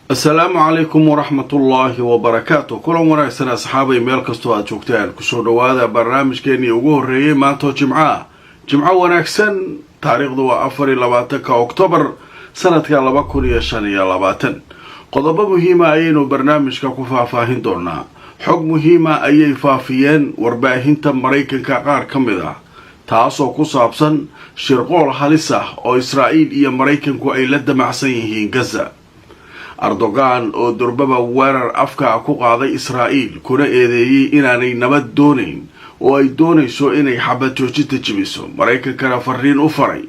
Asalaamu calaykum waraxmatullaahi wabarakaatu. Kulan wanaagsan, asxaabay, meel kastoo aad joogtaan. Kusoo dhawaada barnaamijkeenii ugu horreeyey maantoo Jimcaah. Jimco wanaagsan. Taariikhdu waa 24-ka Oktoobar sanadka 2025. Qodobo muhiima ayaynu barnaamijka ku faahfaahin doonaa. Xog muhiima ayay faafiyeen warbaahinta Maraykanka qaar ka mid ah, taasoo ku saabsan shirqool halis ah oo Israa'iil iyo Maraykanku ay la damacsan yihiin Gaza. Erdogan oo durbaba weerar afka ku qaaday Israa'iil, kuna eedeeyey inaanay nabad doonayn oo ay doonayso inay xabad joojinta jibiso, Maraykankana fariin u faray.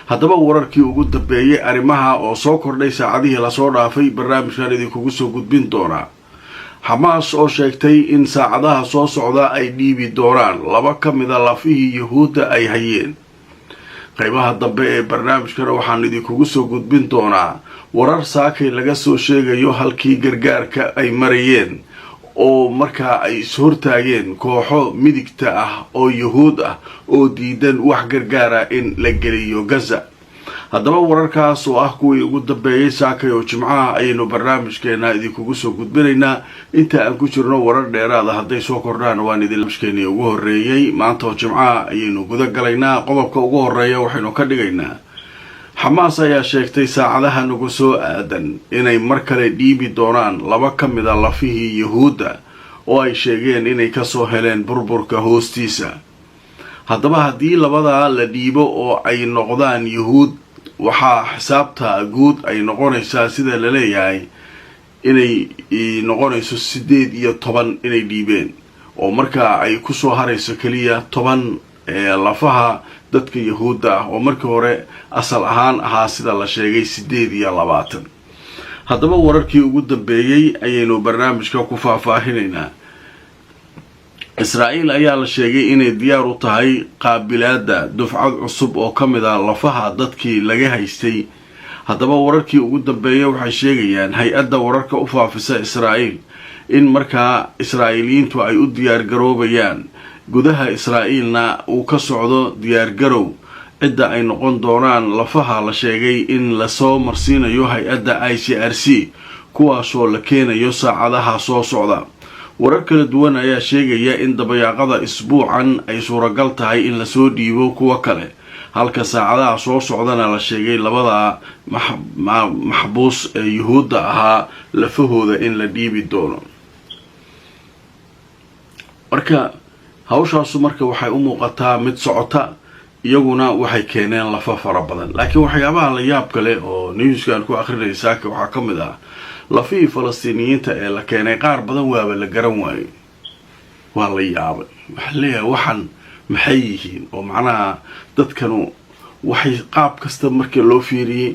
Haddaba wararkii ugu dambeeyey arrimaha oo soo kordhay saacadihii lasoo dhaafay barnaamijkan idinkugu soo gudbin doonaa. Xamaas oo sheegtay in saacadaha soo socda ay dhiibi doonaan laba ka mida lafihii Yuhuudda ay hayeen. Qaybaha dambe ee barnaamijkana waxaan idinkugu soo gudbin doonaa warar saakay laga soo sheegayo halkii gargaarka ay marayeen oo markaa ay is-hortaageen kooxo midigta ah oo Yuhuud ah oo diidan wax gargaara in la geliyo Gaza. Haddaba wararkaas oo ah kuwii ugu dambeeyey saakay oo Jimcaha ayaynu barnaamijkeena idinkugu soo gudbinaynaa. Inta aan ku jirno, warar dheeraada hadday soo kordhaan waan idinbarnaamijkeenii ugu horreeyey maanta oo Jimcaha ayaynu guda galaynaa. Qodobka ugu horreeya waxaynu ka dhigaynaa: Xamaas ayaa sheegtay saacadaha nagu soo aadan inay mar kale dhiibi doonaan laba ka mida lafihii Yuhuudda oo ay sheegeen inay kasoo heleen burburka hoostiisa. Haddaba haddii labadaa la dhiibo oo ay noqdaan Yuhuud, waxaa xisaabta guud ay noqonaysaa, sida la leeyahay, inay noqonayso 18 inay dhiibeen, oo markaa ay kusoo harayso keliya 10 lafaha dadka Yahuudda ah oo markii hore asal ahaan ahaa, sida la sheegay, 28. Haddaba wararkii ugu dambeeyey ayaynu barnaamijka ku faahfaahinaynaa. Israa'iil ayaa la sheegay inay diyaar u tahay qaabilaadda dufcad cusub oo ka mid ah lafaha dadkii laga haystay. Haddaba wararkii ugu dambeeyay waxay sheegayaan hay-adda wararka u faafisa Israa'iil in markaa Israa'iiliyiintu ay u diyaargaroobayaan, gudaha Israa'iilna uu ka socdo diyaargarow cidda ay noqon doonaan lafaha la sheegay in lasoo marsiinayo hay-adda ICRC, kuwaasoo la keenayo saacadaha soo socda. Warar kala duwan ayaa sheegaya in dabayaaqada isbuucan ay suuragal tahay in lasoo dhiibo kuwo kale, halka saacadaha soo socdana la sheegay labada maxbuus ee Yuhuudda ahaa lafahooda in la dhiibi doono. Marka hawshaasu marka waxay u muuqataa mid socota, iyaguna waxay keeneen lafa fara badan. Laakiin waxyaabaha la yaab kale oo newskan ku akrinaya saaka waxaa ka mid ah lafihii Falastiiniyiinta ee la keenay qaar badan waaba la garan waayey, waa la yaabay. Waxaa leeyahay, waxaan maxay yihiin? Oo macnaha dadkanu waxay qaab kasta markii loo fiiriyey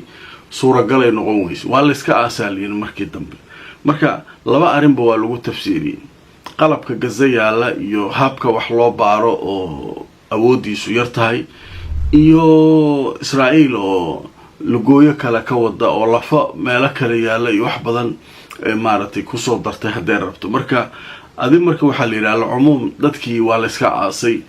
suuragalay noqon weyse, waa layska aasaaliyin markii dambe. Marka laba arrinba waa lagu tafsiiriyey: qalabka Gaza yaalla iyo habka wax loo baaro oo awooddiisu yar tahay, iyo Israa'iil oo lugooyo kale ka wada oo lafa meelo kale yaalla iyo wax badan maaragtay kusoo dartay hadday rabto. Marka adi marka waxaa la yidhaha, alcumuum, dadkii waa layska aasay,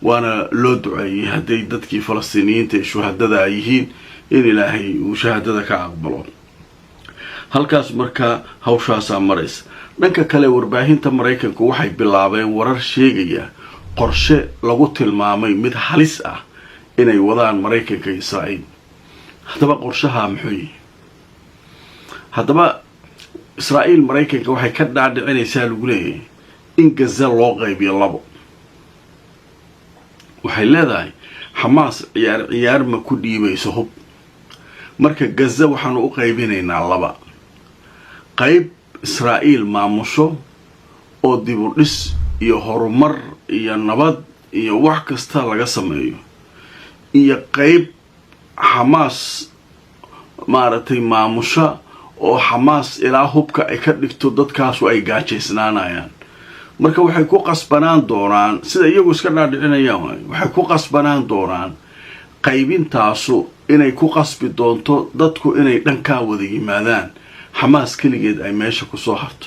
waana loo duceeyey hadday dadkii Falastiiniyiinta ee shuhadada ay yihiin in Ilaahay uu shahaadada ka aqbalo. Halkaas marka hawshaasaa maraysa. Dhanka kale, warbaahinta Maraykanku waxay bilaabeen warar sheegaya qorshe lagu tilmaamay mid halis ah inay wadaan Maraykanka iyo Israa'iil. Haddaba qorshaha muxuu yihi? Haddaba Israa'iil Maraykanka waxay ka dhaadhicinaysaa, lagu leeyahay, in Gaza loo qaybiyo labo. Waxay leedahay, Xamaas ciyaar ciyaar ma ku dhiibayso hub. Marka Gaza waxaanu u qaybinaynaa laba qayb: Israa'iil maamusho oo dib u dhis iyo horumar iyo nabad iyo wax kasta laga sameeyo, iyo qayb Xamaas maaragtay maamusha, oo Xamaas ilaa hubka ay ka dhigto dadkaasu ay gaajaysnaanayaan. Marka waxay ku qasbanaan doonaan, sida iyagu iska dhaadhicinayaan waay, waxay ku qasbanaan doonaan qaybintaasu inay ku qasbi doonto dadku inay dhankaa wada yimaadaan, Xamaas keligeed ay meesha kusoo harto.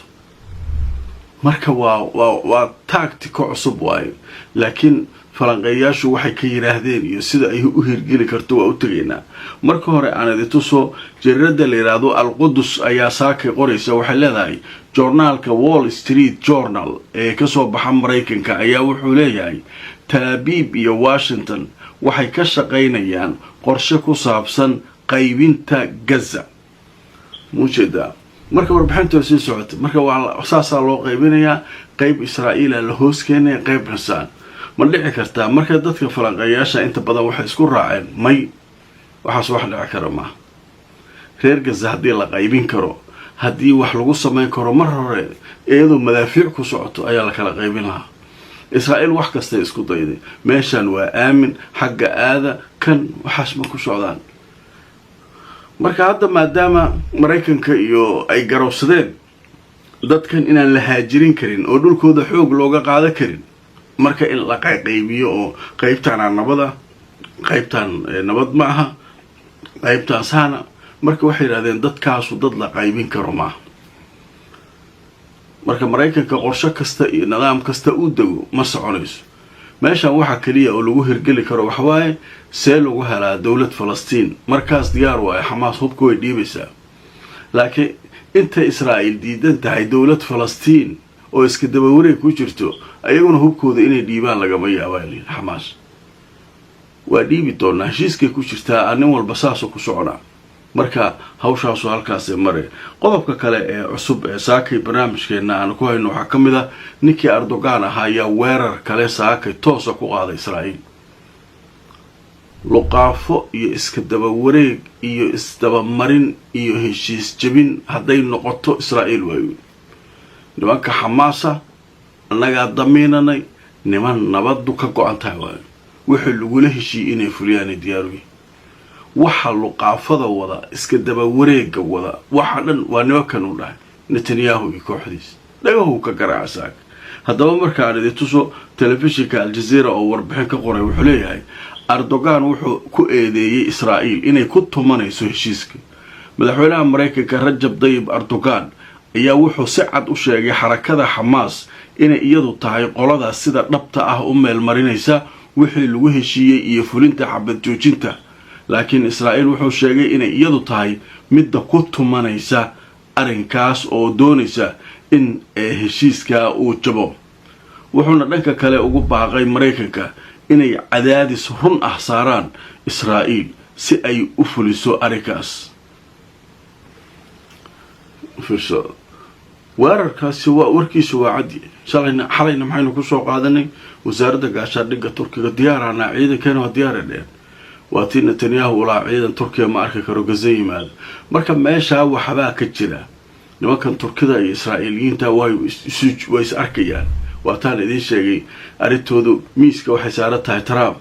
Marka waa tactico cusub waayo, laakiin Falanqeeyaashu waxay ka yidhaahdeen iyo sida ay u hirgeli karto waa u tegaynaa. Marka hore aan idintuso jariirada la yidhaahdo Al-Qudus ayaa saakay qoraysa. Waxay leedahay joornaalka Wall Street Journal ee kasoo baxa Maraykanka ayaa wuxuu leeyahay Talaabiib iyo Washington waxay ka shaqaynayaan qorshe ku saabsan qaybinta Gaza. Muujeedaa? Marka warbixinta sii socota, marka waa saasaa loo qaybinayaa: qeyb Israa'iila la hoos keenaya, qeyb xisaan. Ma dhici kartaa? Marka dadka falanqeeyaasha inta badan waxay isku raaceen may, waxaas wax dhici kara maaha. Reer Gaza haddii la qaybin karo, haddii wax lagu samayn karo, mar hore iyadoo madaafiic ku socoto ayaa la kala qaybin lahaa. Israa'iil wax kastay isku dayday, meeshan waa aamin, xagga aada kan, waxaas ma ku socdaan. Marka hadda maadaama Maraykanka iyo ay garowsadeen dadkan inaan la haajirin karin oo dhulkooda xoog looga qaado karin, marka in la qayqaybiyo oo qaybtaana nabada, qaybtaan nabad ma aha, qaybtaan saana. Marka waxay yidhahdeen dadkaasu dad la qaybin karo maaha. Marka Maraykanka qorsho kasta iyo nidaam kasta u dego ma soconayso. Meeshan waxaa keliya oo lagu hirgeli karo waxawaaye see lagu helaa dowlad Falastiin. Markaas diyaar waayo, Xamaas hubka way dhiibaysaa. Laakiin inta Israa'iil diidan tahay dowlad Falastiin oo iska dabawareeg ku jirto, ayaguna hubkooda inay dhiibaan lagama yaaba. Xamaas waa dhiibi doonaa, heshiiskay ku jirtaa, nin walba saasoo ku soconaa. Marka hawshaasu halkaasay mare. Qodobka kale ee cusub ee saakay barnaamijkeena aan ku hayno waxaa ka mid ah ninkii Erdogan ahaa ayaa weerar kale saakay toosa ku qaaday Israa'iil. Luqaafo iyo iska dabawareeg iyo isdabamarin iyo heshiis jebin hadday noqoto Israa'iil, waayo nimanka Xamaasa annagaa damiinanay, niman nabaddu ka go-an tahay waayo, wuxuu lagula heshiiyey inay fuliyaanay diyaaruyi. Waxa luqaafada wada, iska dabawareega wada, waxa dhan waa nimankan u dhahay Netanyahu iyo kooxdiis dhagahu ka garaaca saaka. Haddaba markaan idin tuso telefishinka Aljazeera oo warbixin ka qoray, wuxuu leeyahay Erdogan wuxuu ku eedeeyey Israa'iil inay ku tumanayso heshiiska. Madaxweynaha Maraykanka Rajab Dayib Erdogan ayaa wuxuu si cad u sheegay xarakada Xamaas inay iyadu tahay qolada sida dhabta ah u meelmarinaysa wixii lagu heshiiyey iyo fulinta xabad joojinta, laakiin Israa'iil wuxuu sheegay inay iyadu tahay midda ku tumanaysa arrinkaas oo doonaysa in heshiiskaa uu jabo. Wuxuuna dhanka kale ugu baaqay Maraykanka inay cadaadis run ah saaraan Israa'iil si ay u fuliso arrinkaas. Fiirsada weerarkaasi, waa warkiisu waa caddi. Shalayna, xalayna maxaynu kusoo qaadanay? Wasaaradda gaashaandhigga Turkiga diyaarana, ciidankeena waa diyaara dheen. Waa tii Netanyahu ulaa ciidan Turkiya ma arki karo Gaza yimaado. Marka meeshaa waxbaa ka jira. Nimankan Turkida iyo Israa'iiliyiinta way is arkayaan. Waataan idiin sheegay, arrintoodu miiska waxay saaran tahay Trump.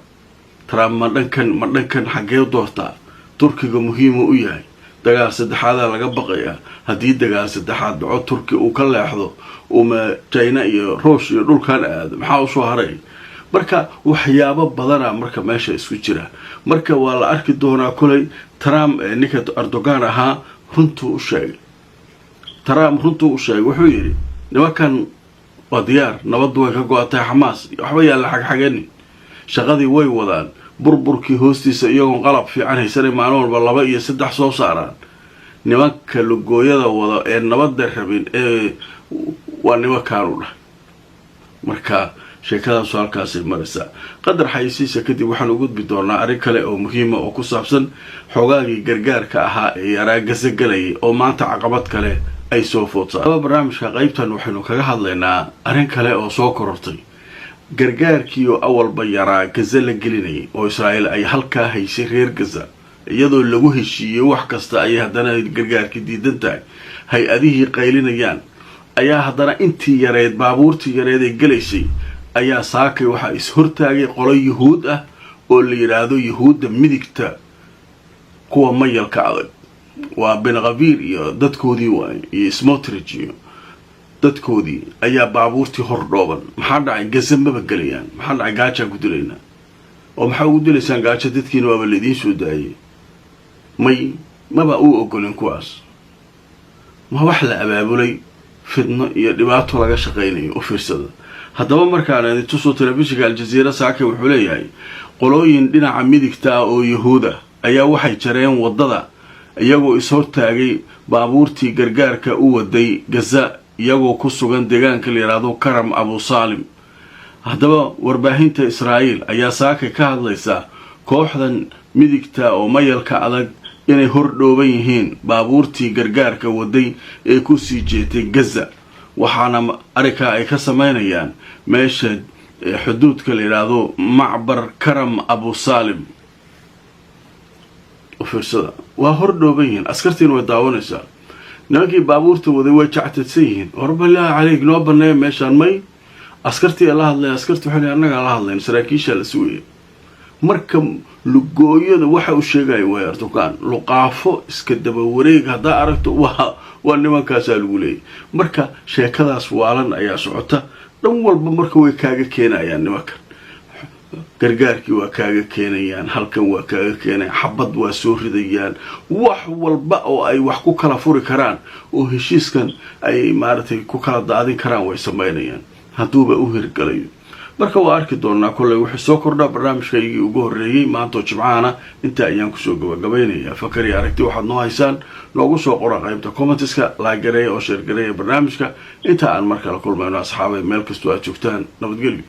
Trump ma dhankan, ma dhankan, xaggee doortaa? Turkiga muhiimu u yahay. Dagaal saddexaadaa laga baqayaa. Haddii dagaal saddexaad dhaco, Turki uu ka leexdo, uma China iyo Ruush iyo dhulkan aado, maxaa usoo haray? Marka waxyaabo badana marka meesha isku jira. Marka waa la arki doonaa. Kolay Trump, ninka Erdogan ahaa runtuu u sheegay Trump, runtuu u sheegay. Wuxuu yidhi nimankan waa diyaar, nabaddu way ka go-atay Xamaas, waxba yaalla xagxaganin, shaqadii way wadaan. Burburkii hoostiisa iyagoon qalab fiican haysanay maalin walba laba iyo saddex soo saaraan. Nimanka lugooyada wada ee nabadda rabin ee waa nimankaanu dhahay. Marka sheekadaasu halkaasay maraysaa. Qadar xayisiisa kadib waxaan u gudbi doonaa arrin kale oo muhiima oo ku saabsan xoogaagii gargaarka ahaa ee yaraa Gaza galayay oo maanta caqabad kale ay soo foodsaa. Barnaamijka qaybtan waxaynu kaga hadlaynaa arrin kale oo soo korortay. Gargaarkii oo awalba yaraa Gaza la gelinayay oo Israa'iil ay halkaa haysay reer Gaza, iyadoo lagu heshiiyey wax kasta, ayay haddana gargaarkii diidan tahay, hay-adihii qaylinayaan, ayaa haddana intii yareed, baabuurtii yareed ee gelaysay, ayaa saakay waxaa is-hortaagay qolo Yuhuud ah oo la yidhaahdo Yuhuudda midigta, kuwa mayalka adag, waa Ben Gvir iyo dadkoodii waay, iyo Smotrich iyo dadkoodii ayaa baabuurtii hor dhooban. Maxaa dhacay? Gaza maba gelayaan. Maxaa dhacay? Gaajaan ku dilaynaa. Oo maxaa ugu dilaysaan gaajo? Dadkiina waaba laidiin soo daayay. May, maba u ogolin kuwaas. Ma wax la abaabulay, fidno iyo dhibaato laga shaqaynayo? U fiirsada. Haddaba markaan idin tuso telefishinka Aljaziira saaka, wuxuu leeyahay qolooyin dhinaca midigta ah oo Yahuuda ayaa waxay jareen waddada, iyagoo is-hortaagay baabuurtii gargaarka u waday Gaza, iyagoo ku sugan deegaanka la yidhaahdo Karam Abu Saalim. Haddaba warbaahinta Israa'iil ayaa saaka ka hadlaysa kooxdan midigta oo mayalka adag inay hor dhooban yihiin baabuurtii gargaarka waday ee kusii jeetay Gaza, waxaana arrinkaa ay ka sameynayaan meesha xuduudka la yidhaahdo Macbar Karam Abu Saalim. Fiirsada, waa hor dhooban yihiin, askartiina way daawanaysaa. Nimankii baabuurta waday way jactadsan yihiin: "War bilaahi caleyk, noo baneeya meeshaan." May, askartii la hadlaya. Askarti waxay annagaa la hadlayn, saraakiishaa la sugaya. Marka lugooyada waxa uu sheegaya waa Erdogan luqaafo iska daba wareeg. Haddaa aragto, waa nimankaasaa lagu leeyay. Marka sheekadaas waalan ayaa socota dhan walba. Marka way kaaga keenayaan nimankan gargaarkii, waa kaaga keenayaan halkan, waa kaaga keenayaan xabad, waa soo ridayaan wax walba oo ay wax ku kala furi karaan oo heshiiskan ay maaragtay ku kala daadin karaan way sameynayaan, hadduuba u hirgalayo. Marka waa arki doonaa kolley wuxuu soo kordhaa. Barnaamijkaygii ugu horreeyey maantoo Jimcahana intaa ayaan kusoo gabagabaynayaa. Fakar iyo aragti waxaad noo haysaan noogu soo qora qaybta comments-ka. Like gareeya oo share gareeya barnaamijka. Inta aan mar kale kulmayno, asxaabay, meel kastoo aad joogtaan, nabadgelyo.